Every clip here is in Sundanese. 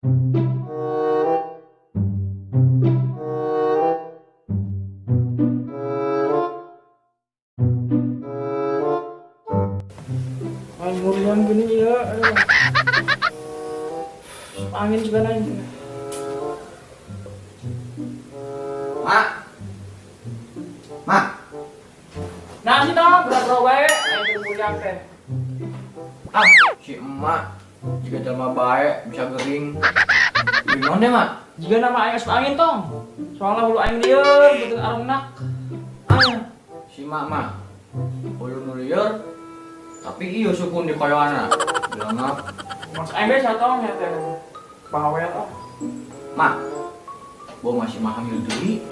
Aing muriang gini ya. Aduh. Angin juga naik. Mak. Mak. Nah sih tong, gerak-gerak bae, aing keur muriang teh. Ah, si emak jiga jelema bae bisa gering. Beli naon deh, Mak? Jiga nama aing asup angin tong. Soalnya hulu aing lieur, beuteung arengnak. Ah, si mak mah. Hulu nu lieur, tapi iya sukun di koyoana. Bilang Mas aing geus tong ya teh. Bawel ah. Mak, bawa masih mah hamil deui.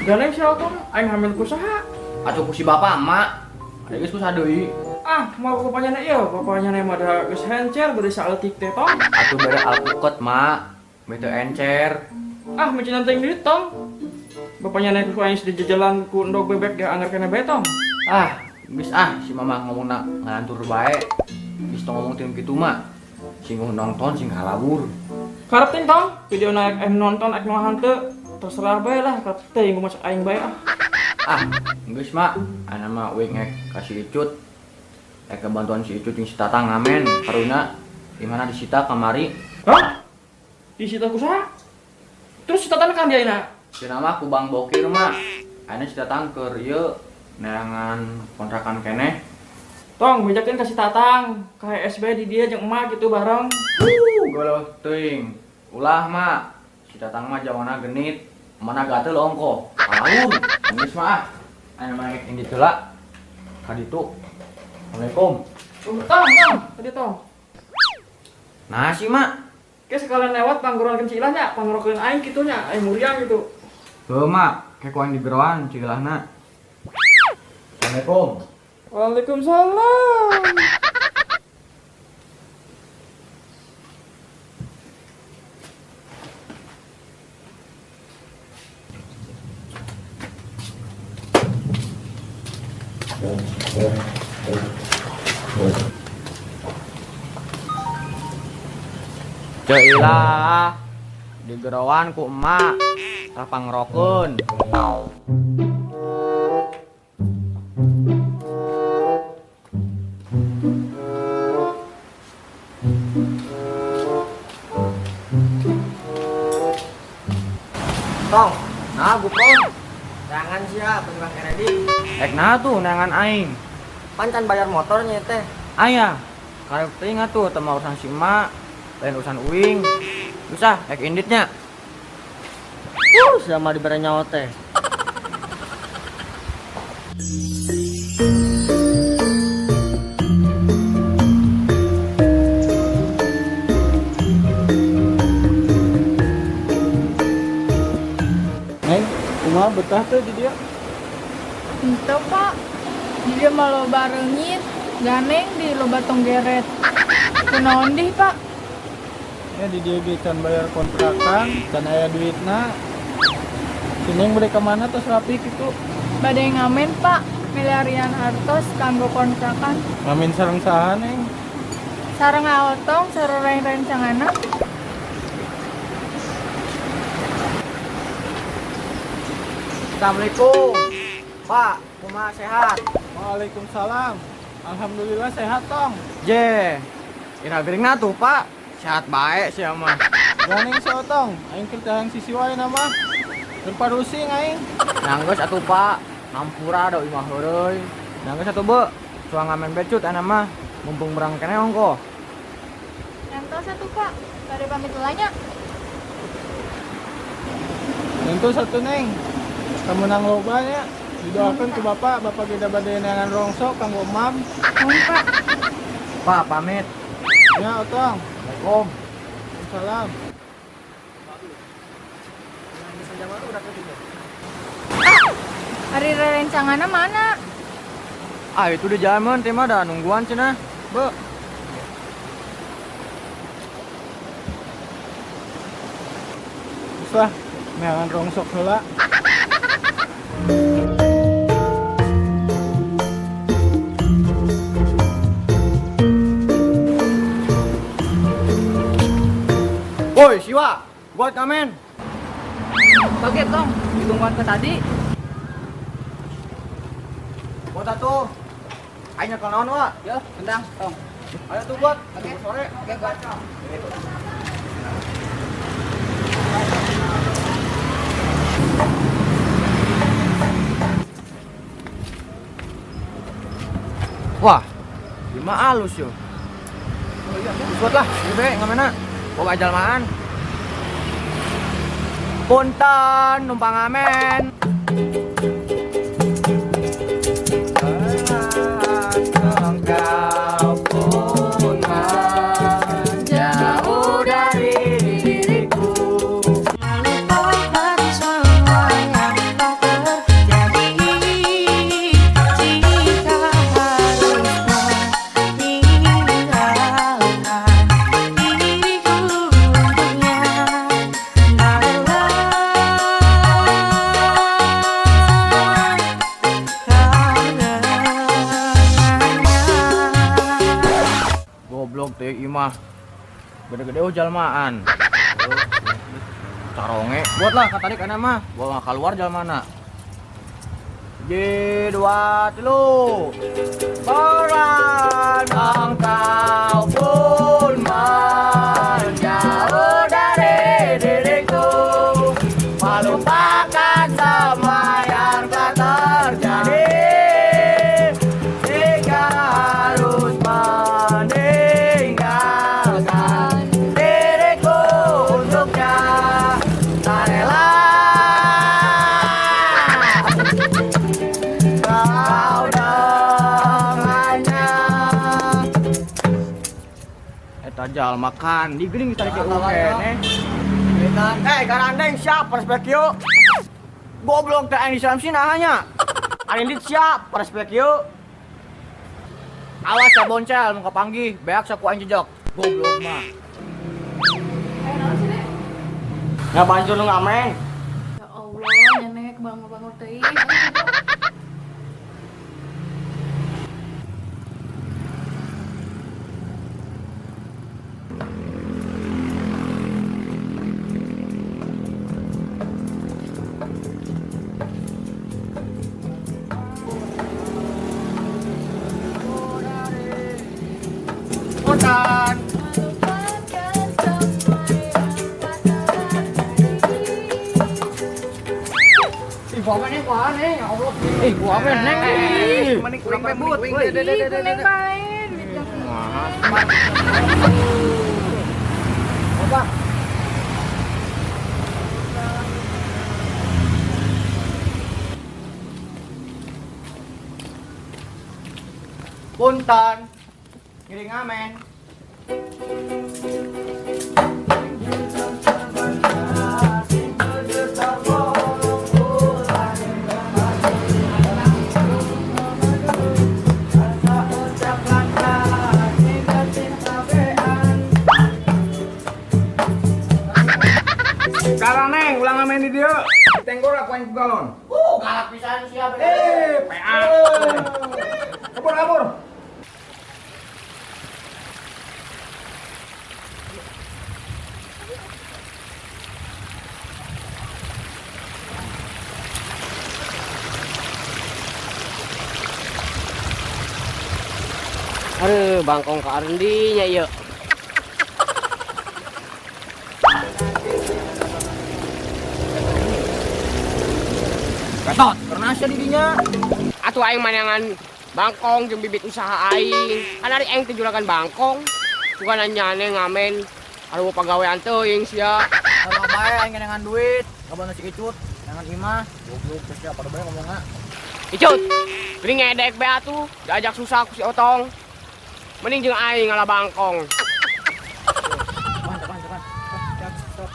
Gandeng sia tong, aing hamil ku saha? Atuh ku si bapak mak. Ada geus ku saha deui. Ah, mau bapaknya na ieu, bapaknya na mah da geus hencer beureui saeutik teh tong. Atuh bere alpuket, Mak. Bete encer. Ah, micin teuing duit tong. Bapaknya naik ku aing di jajalan ku endog bebek ge anggar kena bae tong. Ah, geus ah si mama ngomongna ngalantur bae. Geus tong ngomong teu kitu mah. Sing nonton sing kalabur. Karep ting tong, video naik nonton ek nu hanteu terserah bae lah, karep teuing ku masak aing bae ah. Ah, geus mak, ana mah uing ek ka si Icut. Ek bantuan si Icut jeung si Tatang ngamen karuna di mana disita kamari. Hah? Disita ku saha? Terus si Tatang kan dia ayeuna? Cenah mah ku Bang Bokir mah. Ayeuna si Tatang keur ieu neangan kontrakan keneh. Tong, bejakeun ka si Tatang, ka HSB di dia jeung emak gitu bareng. Goloh teuing. Ulah mak, si Tatang mah jawana genit, mana gatel ongko. Kalawur, geus mah ah. Ayeuna mah rek indit heula. Ka ditu. Assalamualaikum. Tong, tong, tadi tong. Nah sih mak. Ke sekalian lewat panggoran si Ilah nya, panggorokeun aing kitu nya, aing muriang gitu. Heuh mak, ke ku aing digeroan si Ilahna. Assalamualaikum. Waalaikumsalam. Ceu Ilah digeroan ku emak tah pangrokeun. Tong, Nah, gupon. jangan sia penyumbang kredit. Ek nah tuh neangan aing. Pan can bayar motornya teh. Aya, karep teuing atuh teu mah urusan si emak, lain urusan uing. Susah, ek inditnya. Sia mah dibere nyawa teh. Neng, kumaha betah teh di dia? Henteu, Pak. Di dia mah loba reungit, ganeng di loba tonggeret. Kunaon dih, Pak? Ya di dia ge can bayar kontrakan, can aya duitna. Si Neng bade ka mana tos rapi kitu? Bade ngamen, Pak. Miliarian artos kanggo kontrakan. Ngamen sareng saha, Neng? Sareng Aotong, sareng rencangana. Assalamualaikum. Pak, kumaha sehat? Waalaikumsalam. Alhamdulillah sehat, Tong. Je. Ira geuringna tuh, Pak. Sehat bae sia mah. Ganeng si Otong, aing keur teh hayang sisi wae na mah. Keur parusing aing. Nanggeus atuh, Pak. Ngampura da imah heureuy. Nanggeus atuh, Be. Cuang ngamen becut ana mah. Mumpung berang keneh ongkoh. Ngantos atuh, Pak. Bade pamit heula nya. Tentu satu, Neng. Kamu loba nya. Didoakeun ku bapak, bapak ge da bade neangan rongsok kanggo emam. Nuhun, Pak. Pak, pamit. Ya, Otong. Assalamualaikum. Salam. Ari rerencangana mana? Ah, itu di jalan teh mah da nungguan cenah. Be. Geus lah, neangan rongsok heula. Woi, Woi, Siwa, buat ngamen. Kaget dong, ditungguan ke tadi. Buat atuh. Aing nyekel naon, Wa? Ya, tendang, tong. Ayo tuh buat. Oke. Sore. Oke, buat. Wah, lima alus yo. Oh iya, buat lah, gede ngamena. Bawa jalmaan. Punten numpang ngamen. Engkau pun menjauh dari diriku. Melupakan semua yang telah terjadi. Jika harus meninggalkan diriku untuknya, tak rela kau dengannya. Goblok teh imah. Gede-gede oh jalmaan. Caronge, buatlah katarik ana mah, bawa keluar jalmana. J dua telu. Peran engkau pun menjauh dari diriku, melupakan semua yang telah terjadi. Jika harus meninggalkan diriku untuknya, tak rela kau dengannya. Eta jalma makan di geuning ditarik ke keneh. Eh, garandeng siap respek yuk. Goblok teh aing di sini hanya. Arindit siap respek yuk. Awas ya boncel mau kepanggih, beak saku aing jejak. Goblok mah. Eh, naon sih, Dek? Ngapain lu ngamen? Ya Allah, nenek bangun-bangun teuing. Punten. Melupakan semua yang telah terjadi. Ih, gua nih, gua nih, ya Allah. Ih, gua apa neng? Ih, Mending kuring pebut. Ih, kuning bae, duit yang Apa? Punten. Ngiring ngamen. Sekarang neng, ulang ngamen di dia. Tenggor aku yang galon. Galak pisan siap. Eh, PA. Kabur, kabur. Aduh, bangkong ke arendinya ieu. Gatot, karena sia didinya. Atuh aing manangan bangkong jeung bibit usaha aing. Kan ari aing teh juragan bangkong. Bukan nanya ngamen. Aduh pagawean teuing sia. Sama bae aing ngenangan duit, kabar nasi Icut, ngenangan imah. Goblok geus sia pada bae ngomongna. Icut, geuning ngedek bae atuh, diajak susah ku si Otong. Mending jeung aing ngalah bangkong. Teman, teman, teman. Stop, stop.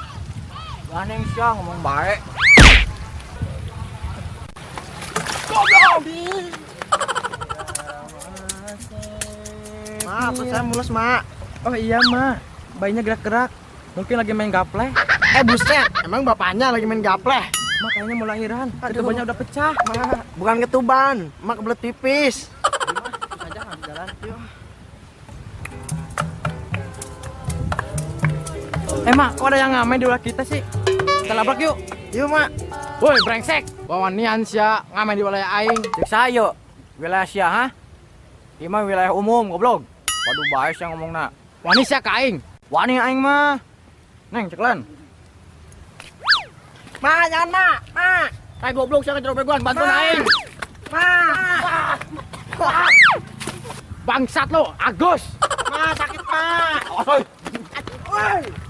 Ganeng sia ngomong bae. Goblok. Ma, perut saya mulus, Ma. Oh iya, Ma. Bayinya gerak-gerak. Mungkin lagi main gapleh. Eh, buset. Emang bapaknya lagi main gapleh? Ma, kayaknya mau lahiran. Ketubannya udah pecah. Ma, bukan ketuban, Ma kebelet pipis. Mak, kok ada yang ngamen di wilayah kita sih? Kita labrak yuk. Yuk, Mak. Woi, brengsek. Wawanian sia ngamen di wilayah aing. Cek sayo. Wilayah sia, ha? Ieu mah wilayah umum, goblok. Waduh, bae sia ngomongna. Wani sia ka aing. Wani aing mah. Neng, cekelan. Ma, jangan, Ma. Ma. Kayak goblok sia kejar begoan, bantuan aing. Ma. Bangsat lo, Agus. Ma, sakit, Ma. Awas, woi. Woi.